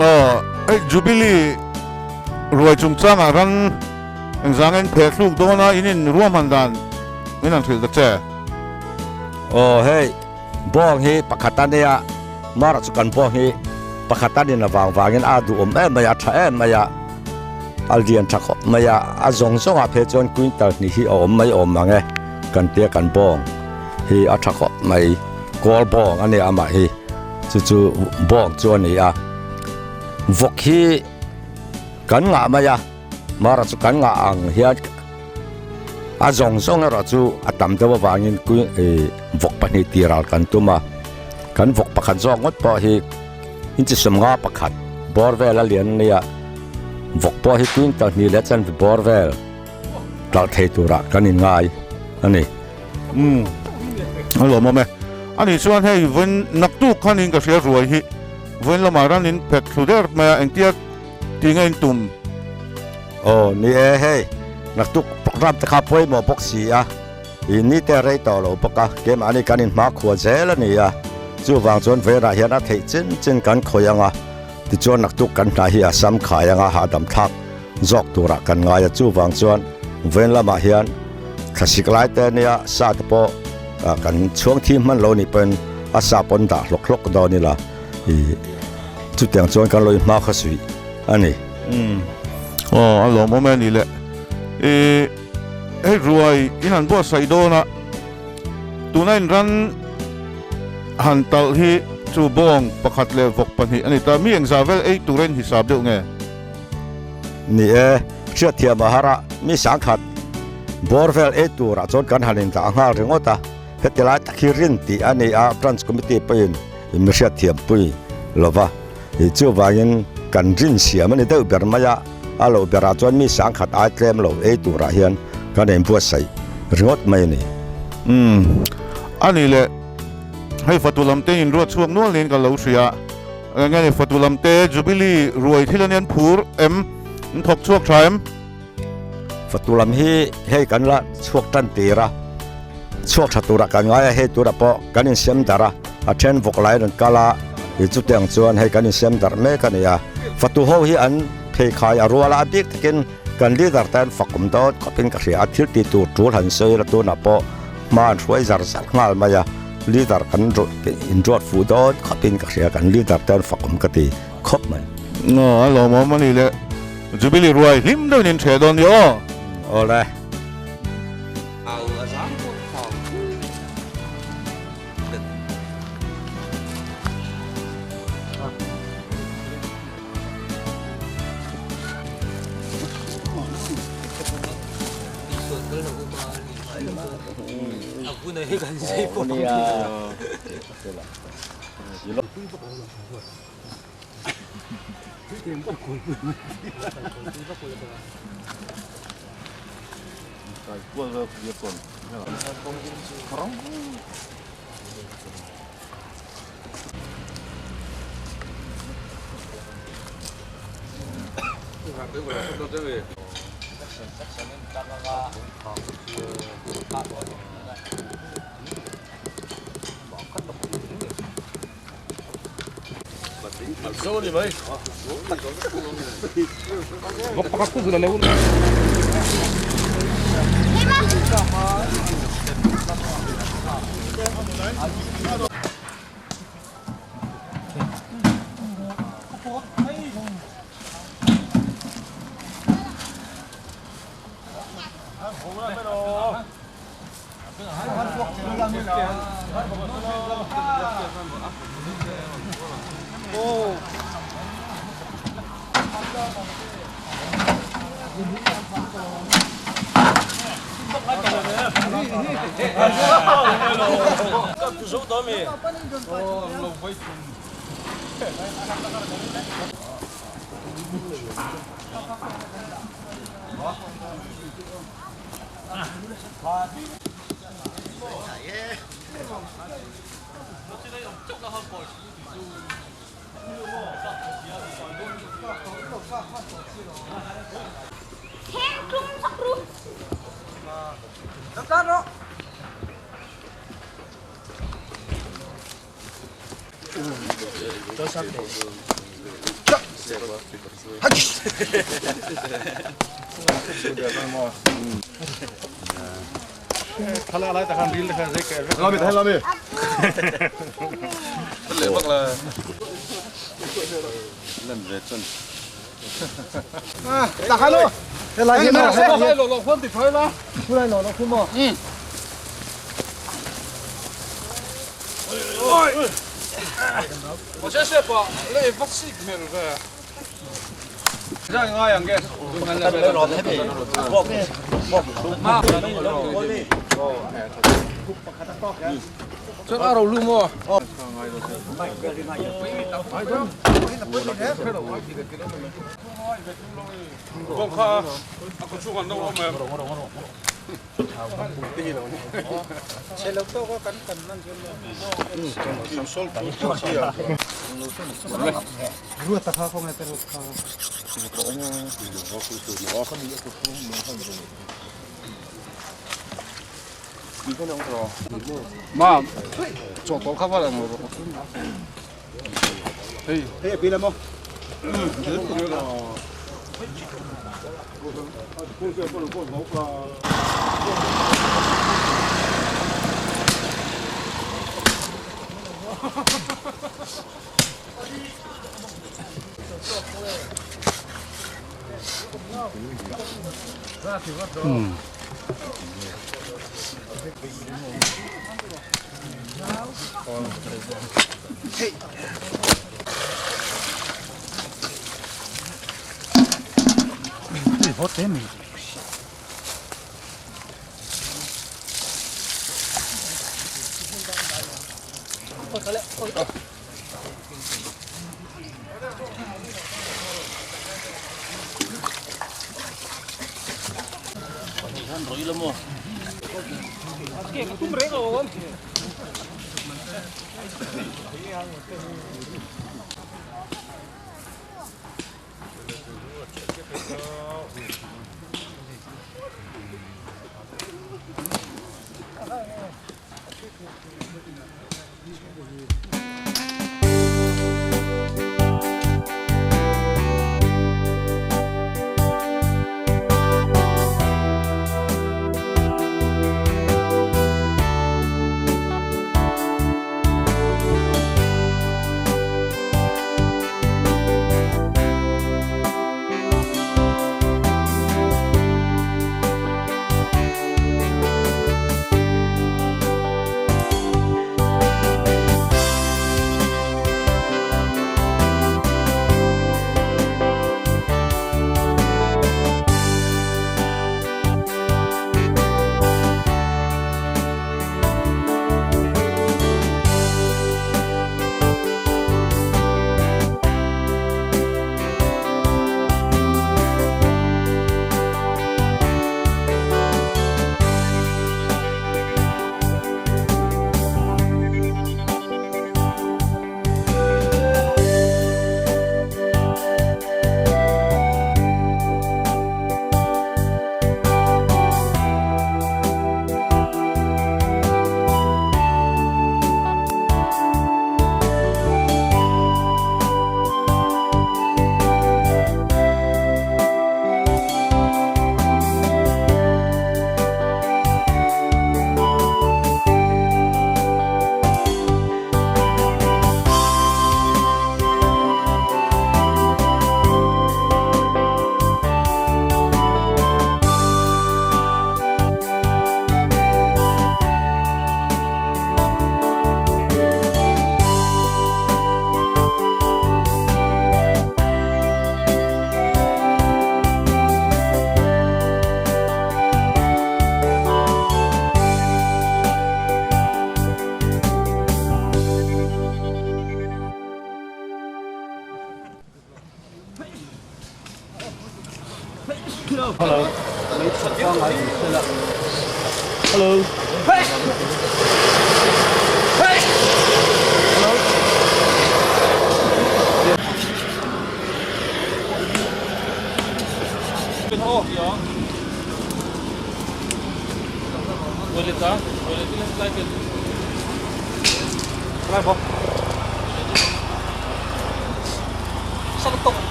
Aw, hei Jubilee ruai chungchangah ran engzangin pheh thluk dawna in in ruahman dan min han hrilh ta che. Aw, hei bawng hi pakhat a nia, mara chu kan bawng hi pakhat a nin avang vangin a duhawm em mai a, a tha em mai a, a lian tha khawp mai a, a zawng zawngah phei chuan quintal hnih hi a awm mai awm ang e kan tia kan bawng hi a tha khawp mai, kawl bawng a nia amah hi. Chu chu bawng chu a ni a, vawk hi kan ngah mai a, mara chu kan ngah ang hian a zawng zawng erawh chu a tam deuh avangin vawk pahnih tih ral kan tum a, kan vawk pakhat zawk ngawt pawh hi inchi sawmnga pakhat bawr vel a lian a nia, vawk pawh hi quintal hnih leh chanve bawr vel talh thei turah kan inngai a ni. Umm a lawmawm e. Ani chuan hei vawiin naktuk khan in ka hria ruai hi vawiin lamah ran in phet thlu der mai a engtia ti nge in tum? Aw ni e hei naktuk program te kha pawimawh bawk si a i ni te rei tawh lo bawk a keimahni kan in hmakhua zel a ni a chuvang chuan vawiinah hian a theih chin chin kan khawih ang a tichuan naktuk kan hna hi a sam khai ang a hahdam thlak zawk turah kan ngai a chuvang chuan vawiin lamah hian thlasik lai te nia sa te pawh kan chhuang thi hman lo nih pawhin a sa pawn dah hlawk hlawk dawn ila ih chutiang chuan kan lo inhma kha suih a ni. Umm aw a lawmawm e ni le ih hei ruai in han buatsaih dawn a tuna in ran han talh hi chu bawng pakhat leh vawk pahnih a ni ta mi engzah vel ei tur a inhisap deuh nge? Ni e, hriatthiam a har a, mi sangkhat bawr vel ei turah chuan kan han indah nghal ringawt a, heti lai tak hi rin tih a ni a, Branch Committee pawhin mi hriatthiampui lo va, chuvangin kan rin siam a ni deuh ber mai a, a lo berah chuan mi sangkhat ai tlem lo ei turah hian kan inbuatsaih ringawt mai a ni. Umm, a ni le, hei fatu lam te inruat chhuak nual niin ka lo hria. Eng nge ni fatu lam te Jubilee ruai thil anian phur em? An thawk chhuak tha em? Fatu lam hi hei kan la chhuak tan tir a, chhuak tha turah kan ngai a, hei turah pawh kan insiam darh a, a then vawk lai rawn kal a, ih chutiang chuan hei kan insiam darh mek a ni a. Fatu ho hi an pheikhai a rual a, a bik takin kan leader te an fak awm dawt khawpin ka hria a, thil tih tur tul han sawi la tunah pawh hma an hruai zar zar nghal mai a. Leader kan inruat fuh dawn khawpin ka hria, kan leader te an fak awm ka ti khawp mai. Aw, a lawmawm a ni le. Jubilee ruai hlim deuhin in ṭheh dawn nia aw. Aw le.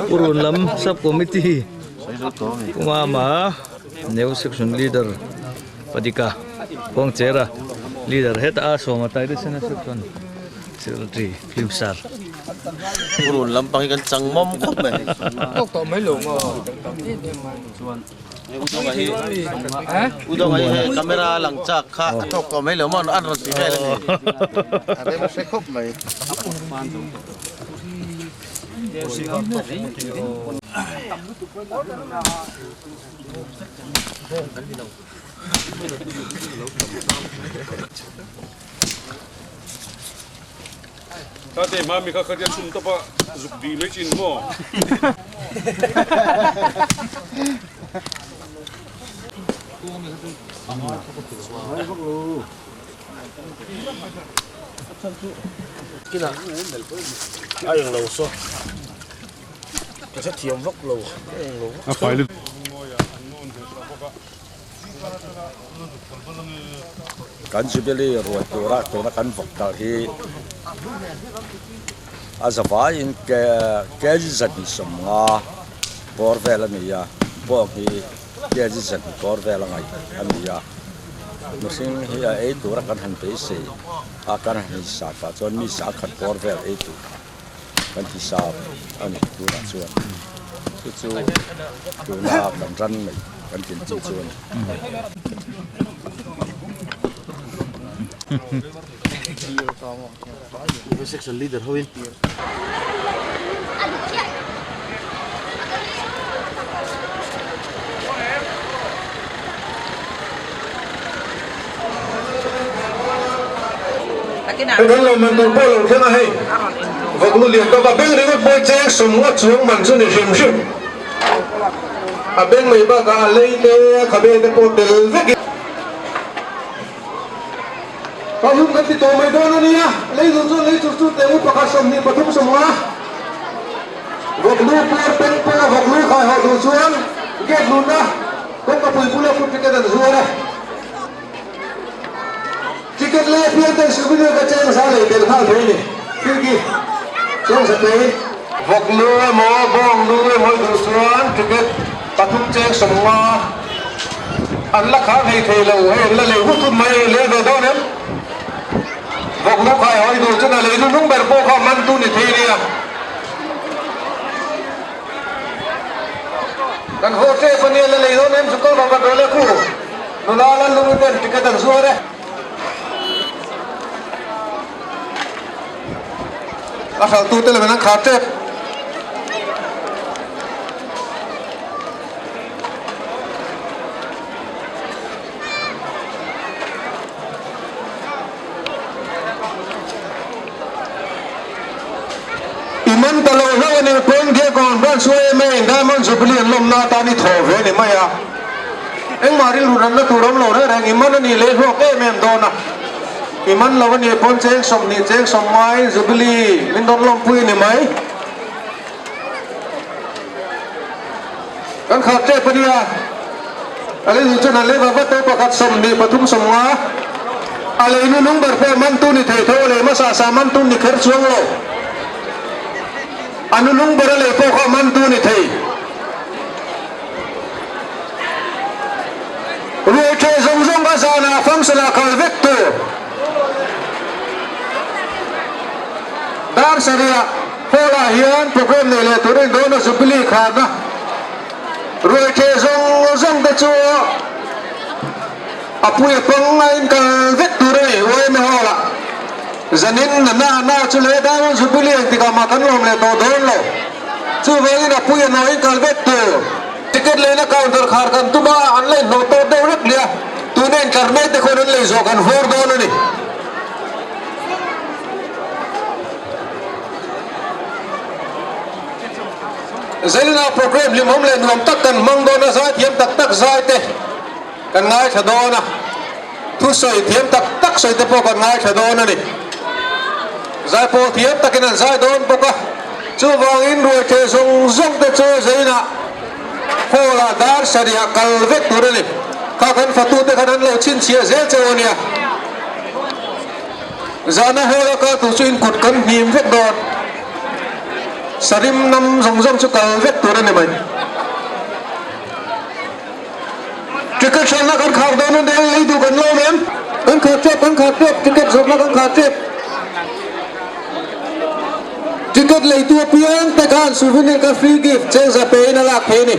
Purun lam sub committee Pumama Neo section leader Padika Kawngchera leader heta a sawma Tairisen section secretary film star. Purun lampang hi kan chang mawm khawp mai. Tawk tawh mai lo maw? Chuan Udonga hi Udonga hi hei camera lang chak kha a tawk tawh mai lo maw an rawn ti vel a ni. A rem hre khawp mai. Tate mami kha khatia chhum tawp a zuk dih mai chin maw? A englo saw ka hrethiam vak lo a englo vak saw. Kan Jubilee ruai tura tuna kan vawk talh hi a zavaiin kg 250 bawr vel a ni a, bawng hi kg 200 bawr vel a ngaih a ni a, mihring hi a ei tura kan han beisei a, kan han hisap ah chuan mi 100 bawr vel ei tur. kan hisap a ni tunah chuan chu chu tuna kan ran mai kan tin tih chu a ni. Kan lo man tur pawh lo thleng a hei, vawk lu lian tawk a beng ringawt pawh cheng sawmnga chuang man chu ni hrim hrim. A beng mai bakah a lei te a khabe te pawh tel vek in. Ka hun kan ti tawh mai dawn a nia, lei duh chuan lei chur chur teh u pakhat 23 50. Vawk lu puar peng pawh a vawk lu khai haw duh chuan gate luhna kawngka pui bula food ticket an zuar a. Ticket lei apiang ten souvenir ka cheng za lei tel nghal thei a ni. Khilki cheng za tei. Vawk lu emaw bawng lu emaw i duh chuan ticket pathum cheng 50 an la khar thei thei lo hei an la lei hut hut mai a lei ve dawn em? Vawk lu khai hawi duh chuan a lei nu hnung ber pawh kha man tu ni thei nia. Kan haw tep a nia la lei dawn em chu kal rawh vat rawh le khu. Nula la lung in en ticket an zuar e. A hralh tu te lam in an khar tep. I man ta lo hlauh a ni pawhin Diakon Branch yma in Diamond Jubilee an lawmna atan i thaw ve ni mai a. Engmah rilru ranna tur awm lo reng reng i man a nih leh hlawk em em dawn a. I man lo a nih pawn cheng 20 cheng 50 Jubilee min rawn lawmpui a ni mai. Kan khar tep a nia. A lei duh chuan an lei va vat tawh pakhat 20 3 50. A lei nu nung ber pawh man tu ni thei tho a lei hmasa sa man tu ni kher chuang lo. A nu nung ber a lei pawh kha man tu ni thei. Ruai theh zawng zawng kha zanah function ah kal vek tur. Dar sarih ah hall ah hian program nei leh tur a indawn a Jubilee kharna ruai theh zawng zawng te chu a pui a pang a inkal vek tur a ni YMA hall ah. Zanin na na na chu leh Diamond Jubilee engtikah mah kan lawm leh tawh dawn lo. Chuvangin a pui a hnuaiin kal vek tur. Ticket leina counter khar kan tum a, an la inhnawh tawk deuh rek nia. Tuna intlar mek te khuan an lei zawh kan vawr dawn a ni. Zailina programme hlimawm leh nuam tak kan hmang dawn a, zaithiam tak tak zai te kan ngaithla dawn a, thusawi thiam tak tak sawi te pawh kan ngaithla dawn a ni. Zaipawl thiam takin an zai dawn bawk a, chuvangin ruaitheh zawng zawng te chu zainah hall ah dar sarih ah kal vek tur a ni. Kha kan fatute khan an lo chhinchhiah zel chauh a nia. Zana hall a kal tur chu in kut kan hnim vek dawn. Sarim nam zawng zawng chu kal vek tur a ni mai. Ticket hralhna kan khar dawn a nia, lei duh kan lawm em? Kan khar tep, kan khar tep, ticket zawrhna kan khar tep. Ticket leitu apiang te khan souvenir kha free gift chengza pe in a lak thei a ni.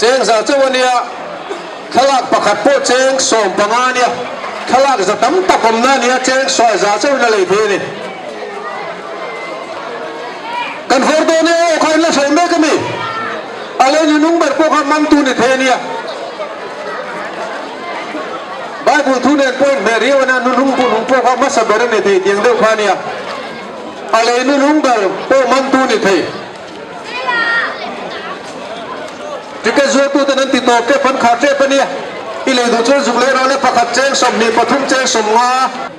Chengza chauh a nia, thlalak pakhat pawh cheng 15 a nia, thlalak za tam tak awmna a nia, cheng sawi za chauhin a lei thei a ni. Kan vawr dawn e aw kha in la hre mek a mi? A lei ni nung ber pawh kha mantu ni thei a nia. Bible thu nen pawh inhmeh riau a nia, nu nung pawh nung pawh kha hmasa ber a ni thei tiang deuh kha a nia. A lei nu nung ber pawh mantu ni thei. Ticket zuartuten an ti tawp tep an khar tep a nia. I lei duh chuan zuk leh rawh le pakhat cheng 20 pathum cheng 50.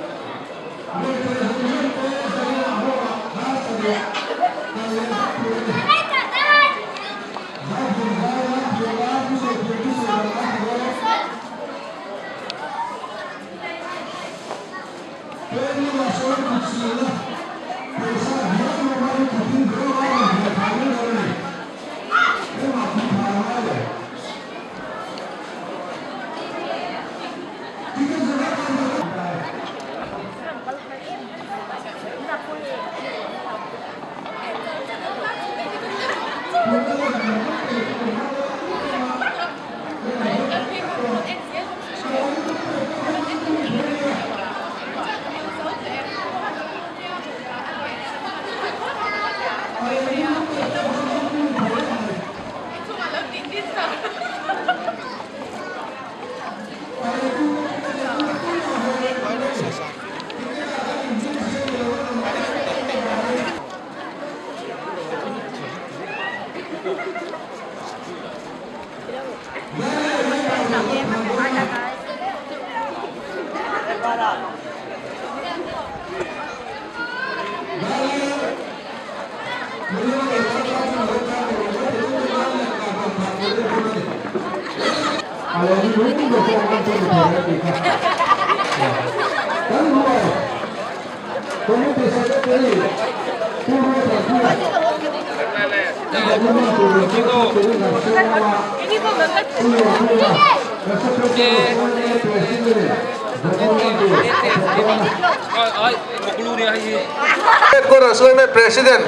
Headquarters yma President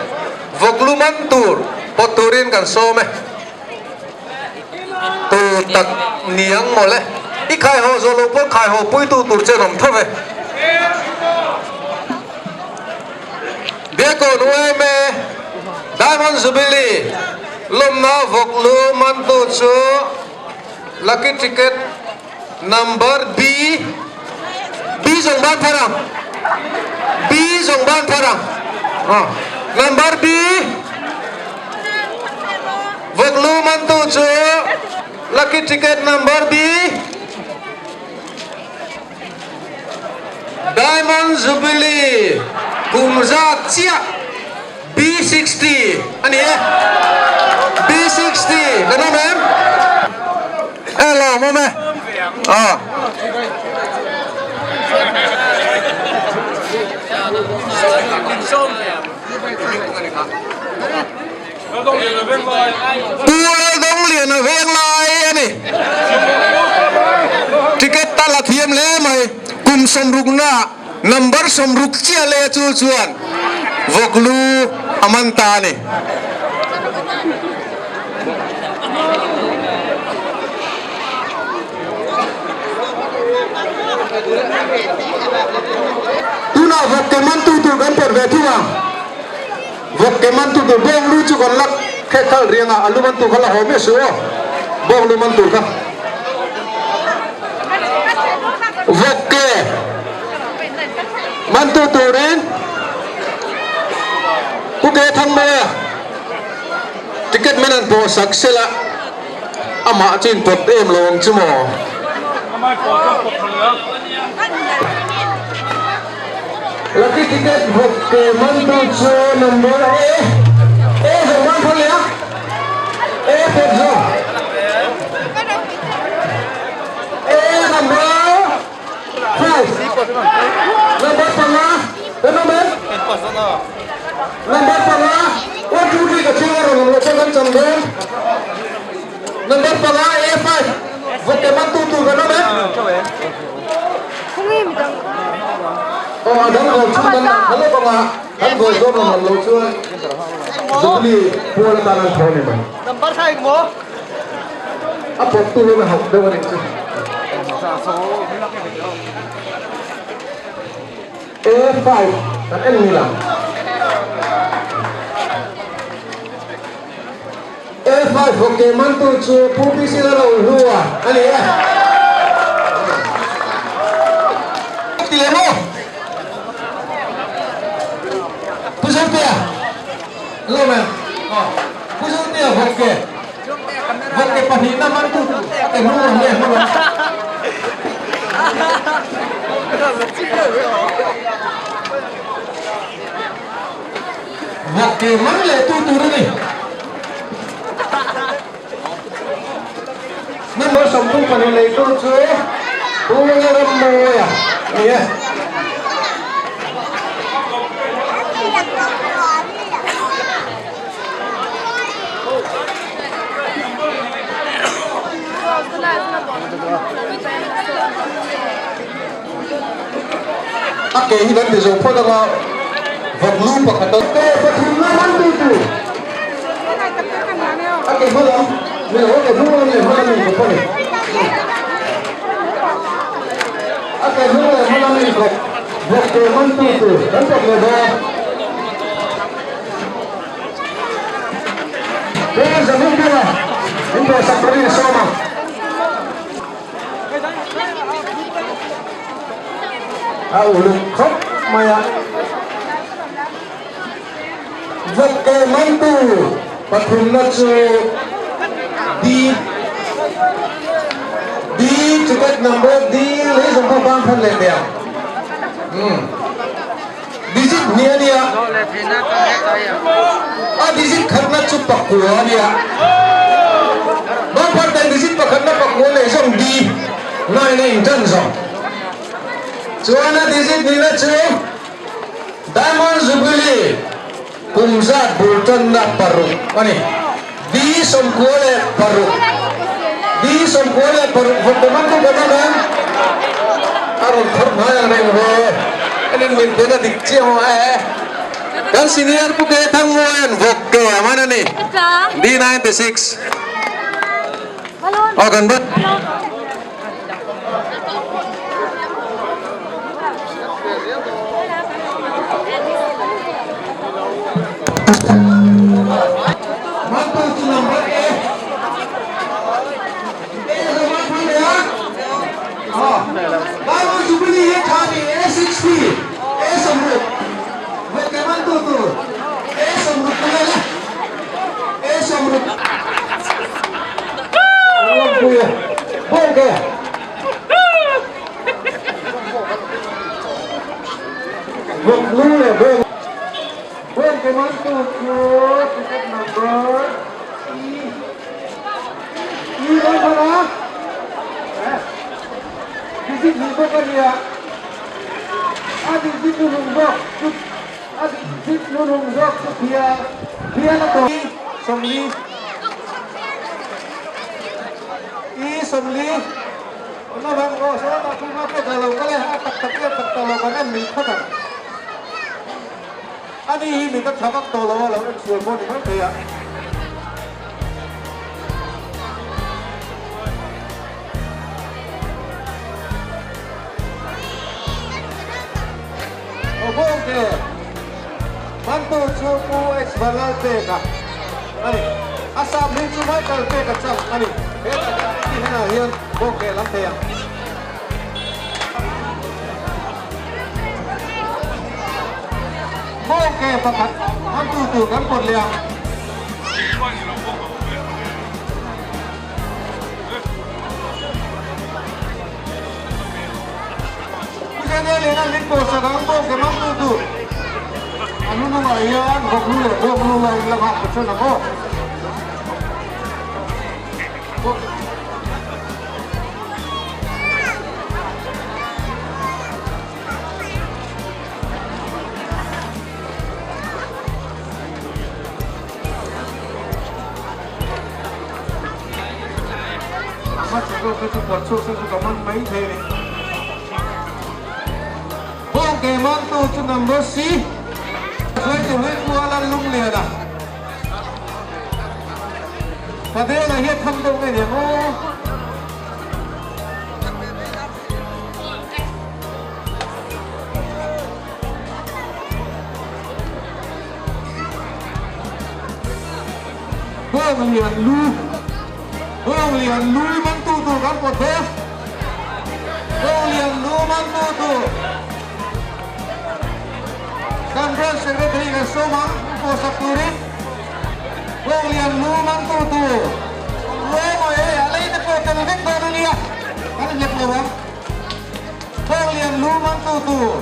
Vawklu man tur pawt turin kan sawm e. Tur tak niang mawle. I khai haw zawh loh pawh khai haw puitu tur che an awm tho ve. Biakawn yma Diamond Jubilee lawmna Vawklu mantu chu Lucky Ticket Number B B zawng ban thar ang B zawng ban thar ang Number B Vawklu mantu chu Lucky Ticket Number B Diamond Jubilee kum zat chiah B60 a ni e. B60 kan awm em? E lawm awm e. Aw. Pu Laldongliana Venglai a ni. Ticket ta la thiam hle mai. Kum sawmrukna number 60 chiah leh chu chuan vawklu a man ta a ni. Tuna. Tunah vawk ke man tu tur kan pawt ve thung ang. Vawk ke man tu tur bawng lu chu kan la khek khalh riang a, a lu man tur kha la haw miah suh aw. Bawng lu man tur kha. Vawk ke man tu turin Pu Ke Thangmawia ticket min an pawh sak sela amah chu in pawt em lo ang chu maw. Lucky ticket vawk ke man tu chu number A A zawng man phal leh a A pawt zawng A number 5 number panga kan awm em number panga 1 2 3 ka chiang a rawn awm loh chuan kan chan dawn number panga A 5 vawk ke man tu tur kan awm em. Aw a dang goal chu kan dah kha lawk anga kan goal zawm ang lo chuan Jubilee pual atan an thaw a ni mai. A pawt tu hian a hauh deuh a nih chu. A5 kan en ni lang. A5 hockey mantu chu Pu PC Lalrohlua a ni e. Ti leh maw? Pu Zotea, lo ma'am. Aw, Pu Zotea hockey hockey pahnihna mantu a ke hnung lam nge hma lam? Vawk ke man leh tu tur a ni. Number 32 leitu chu Pu Lalrammawia a ni e. A ke hi kan ti zo phawt anga vawk lu pakhat a ke pathum na man tu tur a ke hma lam ni lo a ke hnung lam leh hma lam in kawp a ni a ke hnung leh hma lam in kawp vawk ke man tu tur kan pawt leh dawn Pu Zamumbila in pawhsak turin a sawm a. A uluk khawp mai a. Vawk ke mantu pathumna chu D D ticket number D lei zawng pawh bang phan leh teh ang. Umm digit hnih a nia. A digit khatna chu pakua a nia. Bang phan teh digit pakhatna pakua lei zawng D nine a intan zawng. Chuan a digit nihna chu Diamond Jubilee kum zat bul tanna paruk a ni. D 96 D 96 vawkawman chu kan awm em? A rawn phawrh hnai ang reng ve. En in min pian a dik chiang aw e. Kan senior Pu Ke Thangmuaia'n vawk ke a man a ni. D 96 Aw kan bat. bawng ke mantu chu Pu H Vanlalpeka a ni. A sap hming chu Michael Peka chang a ni. Hetah hian committee hnenah hian bawng ke lam thei ang. Bawng ke pakhat mantu tur kan pawt leh ang. Pu Liana min pawhsak ang bawng ke mang tu tur a hnunungah hian vawklu leh bawklu la in la nghak ta chen ang aw. A hmasa zawk hi chu pawt chhuak se chu ka man mai thei a ni. Bawng ke mantu chu number C hruaitu hlui kual a lung lian a. Padela hi a tham deuh nge ni ang aw. Bawng lian lu Bawng lian lu man tu tur kan pawt ve Bawng lian lu man tu tur kan Branch Secretary kan sawm ang pawhsak turin Bawng lian lu man tu tur Ruamawi hei a lei te pawh tel vek dawn a nia kan nghet lo ang Bawng lian lu man tu tur.